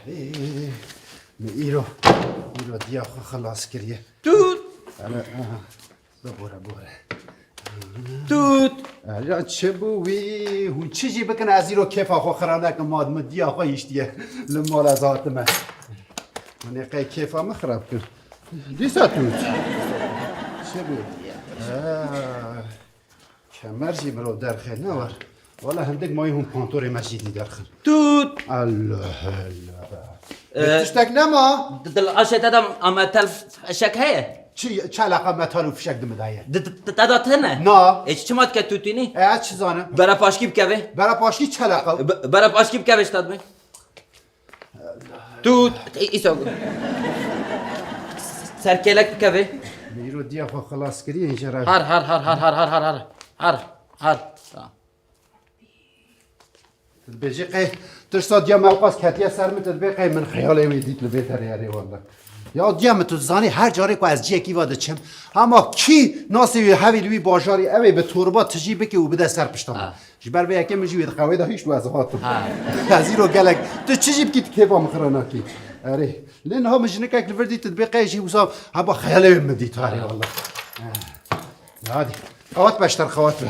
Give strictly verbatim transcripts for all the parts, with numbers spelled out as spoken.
Ê, min îro, îro diya xwe xilas kiriye. Tût! Hele, aha. Bibore, bibore. Tût! Hele, çi bû wî? Hûn çi jî bikin, ez îro kêfa xwe xira nekim, ma min diya xwe hiştiye. Li mal ez hatime. Hûn ê qey kêfa min xirab kir. Dîsa tût. Çi bû? Ha. Kemer jî mirov derxe, ne war. Wala hindik mayî hûn pantorê me jî dî derxin. Tût! Allah Allah. Ee, Tiştek nema? Di, di aşê te de a metal fişek heye? Çi, çi eleqa metal û fişek di min de ye? Di, di, di, te de tune? Na. E, çima dike tûtînî? E, ez çi zanim? Bere paşkî bikeve. Bere paşkî çi eleqa? Be-, bere paşkî bikeve işte dibê. Tu, îsa serkêlek bikeve. Mîro diya xwe xilas kiriye, înşallah. Har, har, har. Har, har. Tamam. Tu dibêjî qey tişta diya me ew qas ketiye ser min, tu dibê qey min xeyalê wê dît li vê derê, erê wele. Ya diya min, tu dizanî her carê ku ez ciyekî ve diçim, hema kî nasê wî hevî li wî bajarî, ew ê bi torba tijî bike û bide ser pişta min. Ha. Ji ber vê yekê min jî wê di qewê de hişt û ez hatim. Ha. Ez îro gelek, tu çi jî bikî, tu kêfa min xira nakî. Erê. Lê niha min jinikek li vir dît, tu dibê qey jî wisa heba xeyalê wê min dît, erê wele. Ha. Hadi. Qewat beşter, qewat be.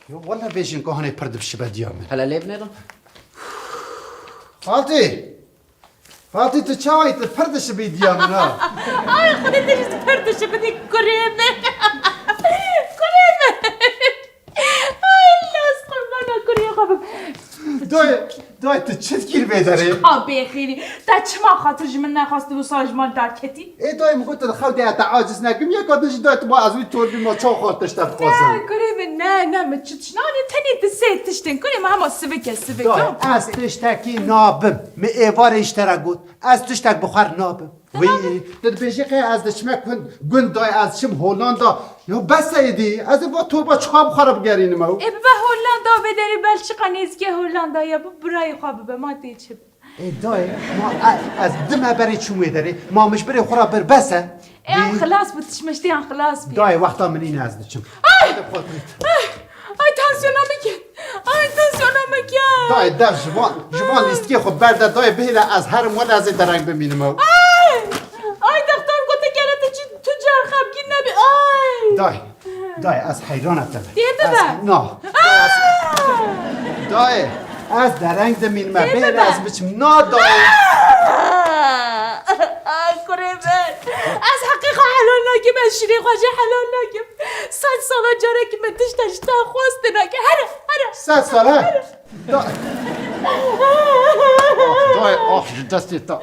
Yo, wele vê jin kohanê pir dibişibe diya min. Hele lê binêrin. Fatî! Fatî, tu çawa yî, tu pir dişibî diya min, ha? Ay, Xwedê te jî pir dişibî, kurê min. Kurê min. Ay, Allah, ez qurbana kurê xwe bim. Dayê, dayê, tu çi dikî li vê derê? Ha, bêxêrî. Te çima xatir ji min nexwest û wisa ji mal derketî? Ê dayê, min got, tu xew de te aciz nekim, yeka din jî dayê, tu ma ez wî tor bî, ma çawa xwe tişte bixwazim? Ne, kurê min, ne, ne, min çi tişt nanî, tenê tu sê tiştên, kurê min hema sivik e, sivik. Dayê, ez tiştekî nabim. Min êvarê ji te re got, ez tiştek bi xwe re nabim. Wî, tu dibêjî qey ez diçime gund, gund dayê, ez çim Hollanda. Ya bes e êdî, ez ê va torba çiqa bi xwe re bigerînim ew. Ê bibe Hollanda, vê derê Belçika nêzîkê Hollanda ye, bi birayê xwe bibe, ma tê çi bi. Ê dayê, ma e-, ez di me berê çûm wê derê, ma min ji birê xwe re bir bes e. Ê, em xilas bû, tişmeştiyan xilas bî. Dayê, wexta min îne ez diçim. Ay! Hadi xwe tut. Ay, tansiyona min ket. Ay, tansiyona min ket. Dayê, dev ji van, ji van lîstikê xwe berde, dayê, bihêle ez herim wele ez ê dereng bimînim ew. Ay! Ay, dextor gote gere tu çi, tu car xemgîn nebî. Ay! Dayê, dayê, ez heyrana te be. Tê bibe. Ez, na. Aa! Dayê, ez dereng dimînime. Tê bibe. Bêhne ez biçim. Na dayê. Aa! Ay, kurê min. Ez heqê xwe helal nakim, ez şîrê xwe jî helal nakim. Sed sala carekî min tişta ji te xwestin nake. Here, here. Sed sala? Here. Da- Ah, dayê, ah, ji destê te, ah.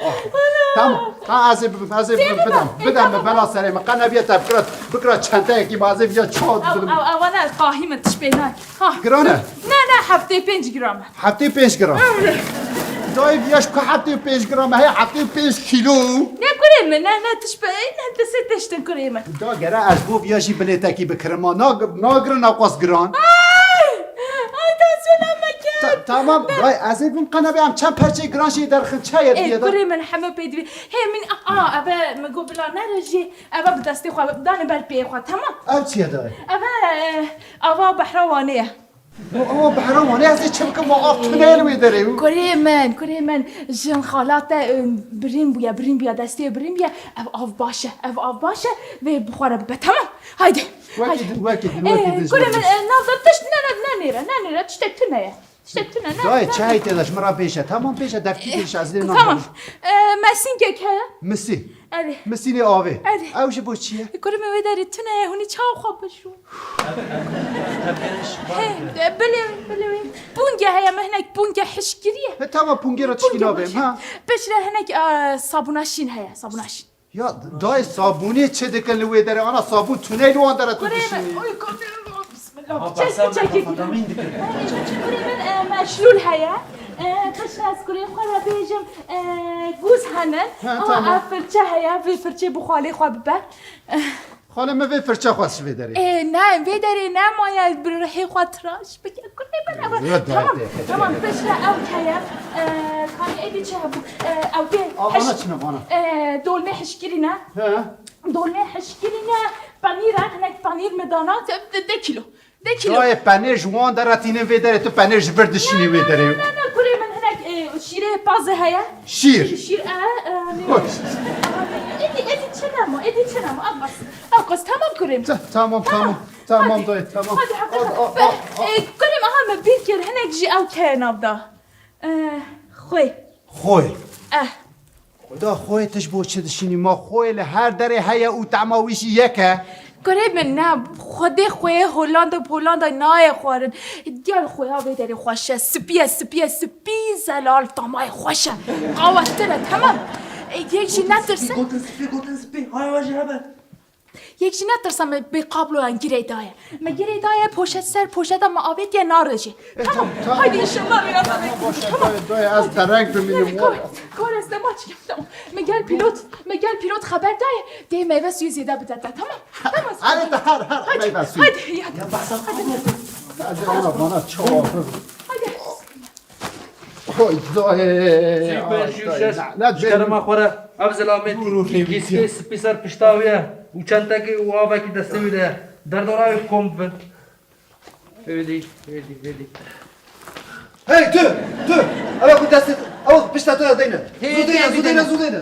Tam, tam ez ê bibim, ez ê bibim, bidem, bidem min bela serê min. Qe nebiye te bikira, bikira çenteyekî ma ez ê viya çawa didim. Ew, ew, ewana qahî min tiş pê nake. Ha. Giran e? Ne, ne, heftê pênc gram e. Heftê pênc gram. Dayê viya ji ku heftê pênc gram e, hey, heftê pênc kîlo. Ne kurê min, ne, ne, tiş pê, ne, te sê teştin kurê min. Da gere ez bo viya jî bilêtekî bikirim, ma nag-, nagirin ew qas giran. Ay! Ay, tansiyona me ket. Ta-, tamam, dayê, ez ê bim qe nebe em çend perçeyê giran jê derxin, çi heye diye de? Ê, kurê min heme pê divê. Hê min, a, a, eve min got bila nere jê, eve bi destê xwe, dane ber pê xwe, tamam? Ev çi ye dayê? Eve, e, ava behra Wanê ye. Ava behra Wanê, ez ê çi bikim, ma av tune li wê derê. Kurê min, kurê min, jin xala te, e, birîn bûye, birîn bûye, destê birîn bûye. Ev av baş e, ev av baş e, vê bi xwe re bibe, tamam? Haydi. Wekî din, wekî din, wekî din. Kurê min, e, nav da tişt, ne, ne, ne nêre, ne nêre, tiştek tune ye. Tiştek tune, ne, ne. Dayê, çayê tê de ji min re bêje. Tamam, bêje, devkî bêje, ez lê nakim. Tamam. E, mesînkek heye? Misî. Erê. Misînê avê. Erê. Ew ji bo çi ye? Kurê min wê derê tune ye, hûnî çawa xwe bişo. He, bilê, bilê. Pûnge heye, me hinek pûnge hişkiriye. He, tamam, pûngê re tişkî nabêm, ha. Piştre hinek, e, sabûna şîn heye, sabûna şîn. Ya, dayê sabûnê çi dikin li wê derê? Ana sabûn tuney li wan dere tu dişînî. Kurê min, oy, kurê min, bismillah. Çek, çek, çek. Kurê min, e, meşlûl heye. E, piştre ez kurê xwe re bêjim, e, gûz hene. Ha, tamam. Ev firçe heye, vê firçê bi xalê xwe bibe. Xalê min vê firçe xwest ji vê derê. Ê, ne, vê derê nemaye, bi rihê xwe tiraj bike. Kurê min ev. Tamam, tamam, piştre ew heye. E, kanî êdî çi hebû? E, ew tê. Avana çi ne vana? E, dolmê hişkirî ne? He. Dolmê hişkirî ne, penîr e, hinek penîr mi dana, te, te, de kîlo. De kîlo. Dayê penêr ji wan dera tînin vê derê, tu penêr ji vir dişînî wê derê. Ne, ne, ne, kurê min hinek, e, şîrê Bazı heye? Şîr. Şîr, e, e, ne? Hoş. Edi, edi çinemo, edi çinemo. Abbas, Abbas, tamam kurê min. Ta-, tamam, tamam. Tamam, hadi. Dayı, tamam. Hadi, hadi. Al, al, al, al. E, kurê min, aha, me bîr kir, hinek jî ew keye navda. E, xwê. Xwê. Eh. Da xwê tu ji bo çi dişînî? Ma xwê li her derê heye û tehma wî jî yek e. Kurê min ne, xwedê xwê Hollanda, Hollanda nayê xwarin. Diyar xwêya vê derê xweş e, spî ye, spî ye, spî zelal tamayê xweş e. Qawetir e, temam. E, yek jî netirsin. Spî gotin, spî gotin, spî. Hay, hay, jî hebe. Yek jî netirsa me bê kabloyan girê daye. Me girê daye, poşet ser poşeta me avêtiye narêje. E, tamam, tamam, tamam, haydi inşallah rêya me. Tamam, boş ver, tamam. Daye, daye, ez dereng bimînim. Kar, kar ez dema çikim, tamam. Me gel pilot, me gel pilot xeber daye. Dê meyve suyu zêde bide te, tamam? Tamam. Hadi, hadi, hadi, hadi, meyve suyu. Hadi, hadi. Ya, basa hadi. Hadi, ana, bana çabuk. Hadi. Oy, daye. Çî ber, çî şeş. Ji kerema xwe re ev zilamê kîskê spî ser pişta wî ye û çentekî û avekî destê wî de ye. Derdora wî kom bibin. Hêdî, hêdî, hêdî. Hey, tu, tu. Ew ku destê, ew pişta te deyne. Zû deyne, zû deyne, zû deyne.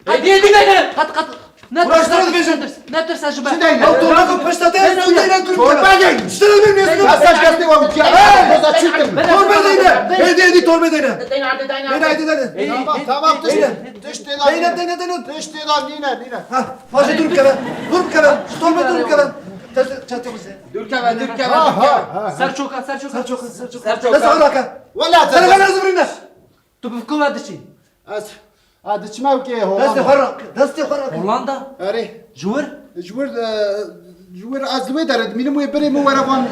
Hadi, hadi, hadi. Qat, qat. Netirse, netirse, netirse ji ber. Çi deyne? Ew torbe ku pişta te, tu deyne, tu. Torbe deyne. Ştire min ne? Mesaj gazete wa mutya. Boza çirkin. Torbe deyne. Hadi, hadi, torbe deyne. Deyne, hadi, deyne. Hadi, hadi, hadi. Tamam, tamam, tişt. Tişt deyne. Deyne, deyne, deyne. Tişt deyne, nine, nine. Ha, vaje dur keve. Dur keve. Torbe dur keve. Çatı bize. Dur keve, dur keve. Ha, ha, ha. Ser çoka, ser çoka. Ser çoka, ser çoka. Ser çoka. Nasıl alaka? Wala sen bana zıbrına. Tu bi ku ve diçî? Ez, ez diçime wekê Destê Hollanda. Xwe rak, destê xwe rak. Hollanda? Erê. Ji wir? Ji wir, e, ji wir ez li wê derê dimînim, wê birê min were van, e,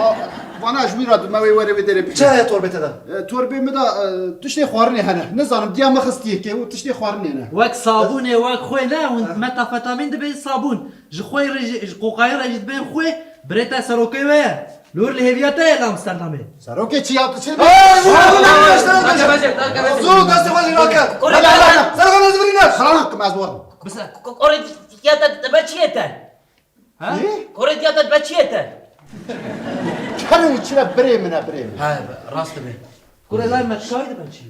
a, vana ji wî re dime wê were wê derê bîne. Çi heye torbê te de? E, torbê min de, e, tiştê xwarinê hene. Nizanim, diya min xistiye ke û tiştê xwarinê ne. Wek sabûnê, wek xwê ne, hûn metafetamîn dibê sabûn. Ji xwê re jî, ji qoqayê re jî dibên xwê, birê te serokê wê ye. Li wir li hêviya te ye li Amsterdamê. Serokê çi ya tu çi? Hey, zû, zû, zû, zû, destê xwe jî rake. Korê Hela, hela, hela. Serokê ez birîne. Xalan kim ez warim. Bise. Ko-, ko-, korê diya te dibe çi ye te? Ha? Çi? Korê diya te dibe çi ye te? Kerê û çi re birê min e, birê min. Ha, rast dibê. Korê lay me çi dibe çi?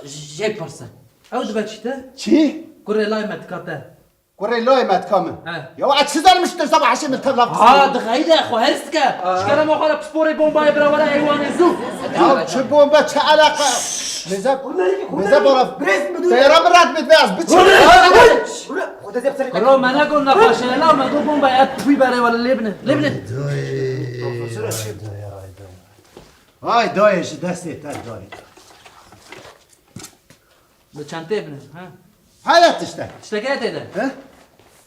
Jê pirse. Ew dibe çi te? Çi? Korê lay me dika te. Kurê layê me dika min. He. Ya ez çi zanim ji tirsa behşê min tev lav qismê. Ha, dixeyde, xwe hers dike. Ji kerema xwe re pisporê bombayê bira were eywanê zû. Ya çi bomba, çi eleqa? Mêze, mêze bala. Teyara min red bit ve ez biçim. Kuro me ne got nexweşe la, me got bomba et pûy bere were lê bine. Lê bine. Ay dayê, ji destê te dayê. Li çentê bine, ha? Heye tiştek. Tiştekê tê de. He?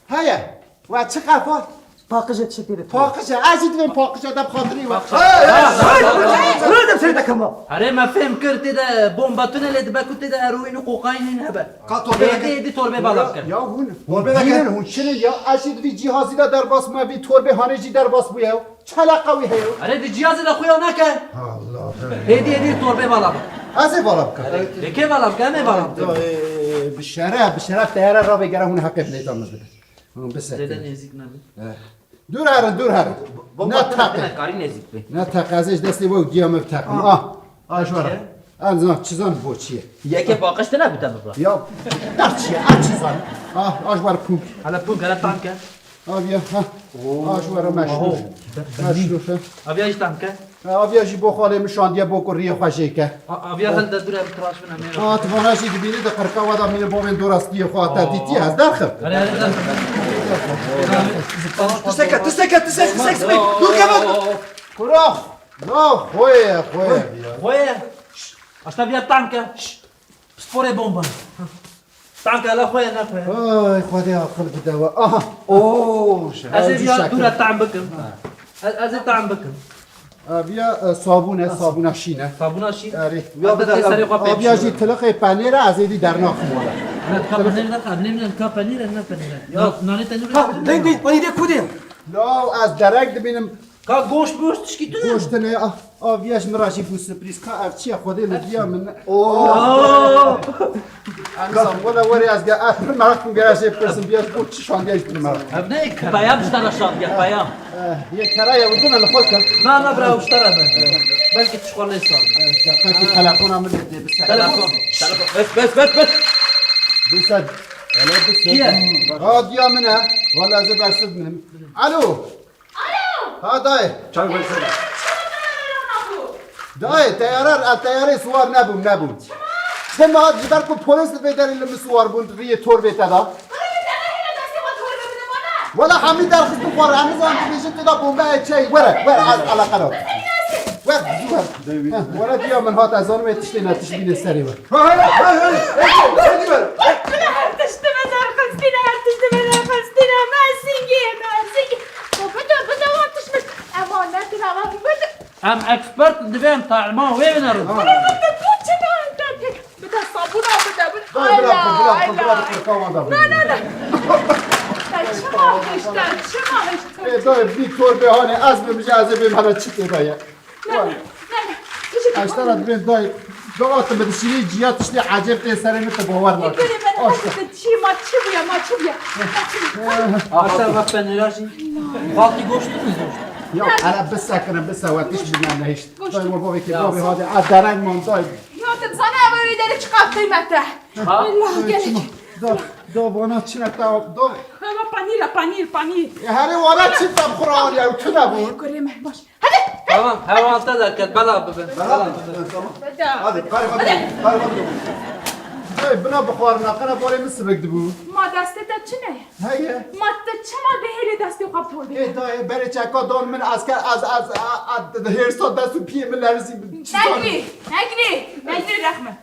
Heye. Wa çi qefa? Paqije çi tê de? Paqije. Ez jî divêm paqije de bi xatirî we. Hey, hey, hey, hey, hey, hey, hey, hey, hey, hey, hey. Herê me fêm kir tê de bomba tune lê dibe ku tê de heroîn û qokaîn hebe. Ka torbê Êdî, êdî torbê bala bike. Ya hûn, hûn dînin, hûn çinin ya, ez jî di vî cîhazî de derbas me, vî torbê hanê jî derbas bûye. Çi eleqa wî heye? Erê di cihazê de xuya neke. Allah'ım. Êdî, êdî torbê bala bike. Ez ê bala bikim. Ê kê bala bike, em ê bala bikin. Ee, bi şeref, bi şeref teyare ravê gere hûn heqê bilêta min bidin. Hûn bisekin. Zêde nêzîk nebin. Eh. Dûr herin, dûr herin. Bomba ne tune teqe. Karî nêzîk bê. Ne teqe, ez ê ji destê we û diya me biteqim. Ah. Ah, ah, ji we re. Çi ye? Ez zan, çi zan bo çi ye? Yekê paqij tune bite bibra. Ya, der çi ye? Ez çi zan? Ah, ah, ji we re pûk. Hele pûk, hele tam ke. Aviya, ha. Oo. Ah, ji we re meşrûf. Oho. Meşrûf, he. Aviya jî tam ke. Ha, aviya jî bo xalê min şandiye bo ku riyê xwe jê ke. A-, aviya helde dûre bi tiraş bine mêro. Ah, tu vana jî dibînî di qirka we de mîne bavên dorastiyê xwe te dîtî, ez derxim. Hele, hele, hele. Tiştek e, tiştek e, tiştek, tiştek, tiştek. Dur keve. Kuro. Ya, xwe ye, xwe ye. Xwe ye. Şş, aşta viya tanke. Şş, pisporê bomba. Tanke la xwe ye, ne xwe ye. Ay, Xwedê aqil bide we. Aha. Oo, şe-, Ez ê viya dûre tam bikim. Ez, ez ê tam bikim. Aviya, e, sabûn e, sabûna şîn e. Sabûna şîn? Erê. Ya bide serê xwe pê. Aviya jî tiliqê penêr e, ez êdî dernaxim were. Ka penêr ne, ka penêr ne, ka penêr e, ne penêr e. Ya. Na-, nanê tenûrê. Ka, deng, deng, panî de kudê. La, ez derek dibînim. Ka goşt, goşt tişkî tune? Goşt tune, ah. Aviya ji min re jî bû surprîz. Ka ev çi ye? Xwedê li diya min ne. Oh! Em zan, wela were ez ge-, ez pir merak dikim, gere jê bipirsim, biya ji bo çi şandiya jî pir merak dikim. Ev ne kera? Peyam ji te re şandiye, peyam. Eh, yê kera ye, werdin e li xwe kir. Na, na, bira, ew ji te re be. Belkî tu ji xwe lê sar. Eh, ya, belkî telefona min lê dê bise. Telefon. Telefon. Bes, bes, bes, bes. Bise. Hele bise. Kî ye? Ha, diya min e. Wela ez ê bersiv binim. Alo. Alo! Ha dayê. Çav versene. Dayê, teyara, a teyarê siwar nebûm, nebûm. Çima? Dema ji ber ku polîs li vê derê li min siwar bûn, riyê torbê te da. Wela hemî derxistin xwe re, em nizanin dibêjin tu da bombeyê çeyî. Were, were, ez eleqe nakim. Were, zû were. Heh, were diya min hat, ez zanim ê tiştê ne, tişt bîne serê we. Hey, hey, hey, hey, hey, hey, hey. Bila her tişt dibe derxistine, her tişt dibe derxistine. Me singê, me singê. Bide, bide wan tişt min. Ema ne tu ne wan bide. Em expert divê em taima wê binerin. Bide, bide, bide, çi ne, bide, bide sabûna bide, bide. Bira, bira, bira, bira, bira, bira, bira, bira, bira. Na, na, na. Te çima hişt, te çima hişt? Ê, dayê, vî torbê hanê, ez bim jî, ez ê bêm hene çi tê de ye. Ne, ne, ne, ne. Tişik. Eştera dibên dayê. Gava tu bi dişirî ciya tiştê ecêb tê serê min tu bawer nake. Gurê min, hadi çi ma çi bûye, ma çi bûye. Ma çi bûye. Aşta bak ben ne jî. Xaltî goşt tu goşt. Ya, hele bisekine, bise we tişt bimne nehişt. Goşt. Dayê we bavê kê, ya, bavê hadi. A dereng man dayê. Ya, tu zana ev wê derê çiqas qîmet e. Ha? Allah, gelek. Da, da vana çi ne ta, da. Ama panîr e, panîr, panîr. E, herê wana çi te bi xwe re aniye, ew tune bû. Kurê me, baş. Hadi. Tamam, hevalta derket, bela bibin. Bela bibin, tamam. Hadi. Hadi, qariba bibin, qariba bibin. Hey, bina bixwarina, qena borê min sibik dibû. Ma destê te çi ne? Heye. Ma te çima dihêlî destê xwe bi torbê? Ê dayê, berê çeka don min, ez ke, ez, ez, a, a, di hêrsa dest û piyê min lerizî. Negirî, negirî, negirî rexme.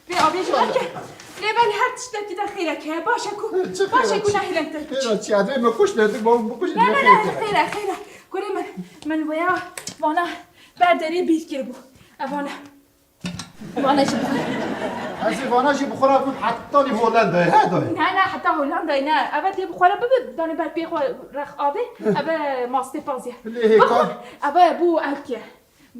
Vê avê ji xwe ke. Lê belê her tiştekî de xêrek heye. Baş e ku, baş e ku nehêlin te. Hêra çi? Ez ê me kuşt, ez ê me bikuşt. Ne, ne, ne, xêr e, xêr e. Kurê min, min vaya vana ber derê bîr kiribû. Ev vana. Vana jî bixwe. Ez ê vana jî bixwe re bim hetanî Hollandayê, he dayê? Ne, ne, heta Hollandayê ne. Ev ê tê bixwe re bibe, danê ber pê xwe rex avê. Ev ê mastê pazî ye. Lê hêka. Bixwe, ev ê bû ewkê.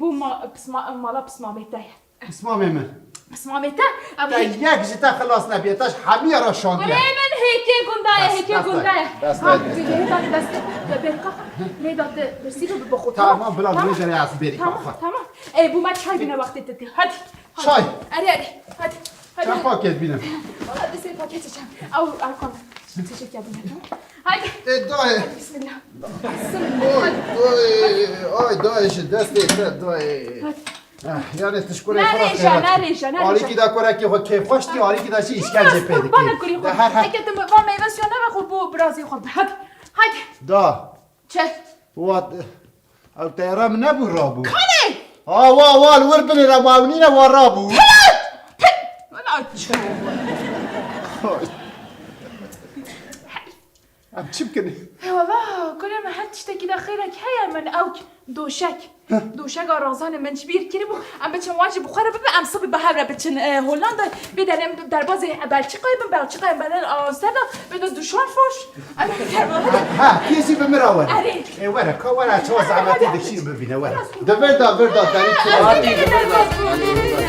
Bû ma-, pisma-, mala pismamê te ye. Pismamê min. Pismamê te, ev... Te hêk- yek ji te xilas nebiye, te ji hemiya re şandiye. Gulê min hêkê gundayê, hêkê gundayê. Bes, bes, bes. Ha, bêrî da destê xwe, bêrî kaxa. Lê da te birsî bi, bi xwe. Tamam, bila, tamam. Wê derê ez bêrî kaxa. Tamam, tamam. Ê, bû me çay bîne wextê te tê. Hadi. Çay. Erê, erê. Hadi. Hadi. Çend paket bîne? Hadi sê paket çay. Ew, ew kan. Teşekkür ederim. Hadi. E, dayê. Hadi, bismillah. Oy, oy, ay, dayê, ji destê te, dayê. Hadi. Eh, yani, tu ji kurê xwe re xêra. Ne rêje, ne rêje. Alîkî da kurekê xwe kêfxweş dî, alîkî da jî îşkence pê dikê. Bana kurê xwe. He, he. Eke tu van meyve siya neve xwe bo birazê xwe. Hadi, hadi. Da. Çi? Wat, ew teyara min nebû, rabû. Kanê? Ha, wa, wa, li wir binêre, ma ew nîne, wa rabû. Pit! Pit! Wela çi? Em çi bikin? He, wela, kurê me her tiştekî de xêrek heye min, ew doşek. Doşeka razanê min ji bîr kiribû, em biçin wan jî bi xwe re bibe, em sibê bi hev re biçin, e, Hollandayê. Bê derê em derbazê Belçîkayê bin, Belçîkayê em berdin Amsterdam, bê de duşan foş. Em ê derbazê. Ha, kê jî bi min re were. Erê. Ê, were, ka were, çawa zehmetê dikişî bibîne, were. Di vir de, vir de, derî çi? Hadi, di vir de.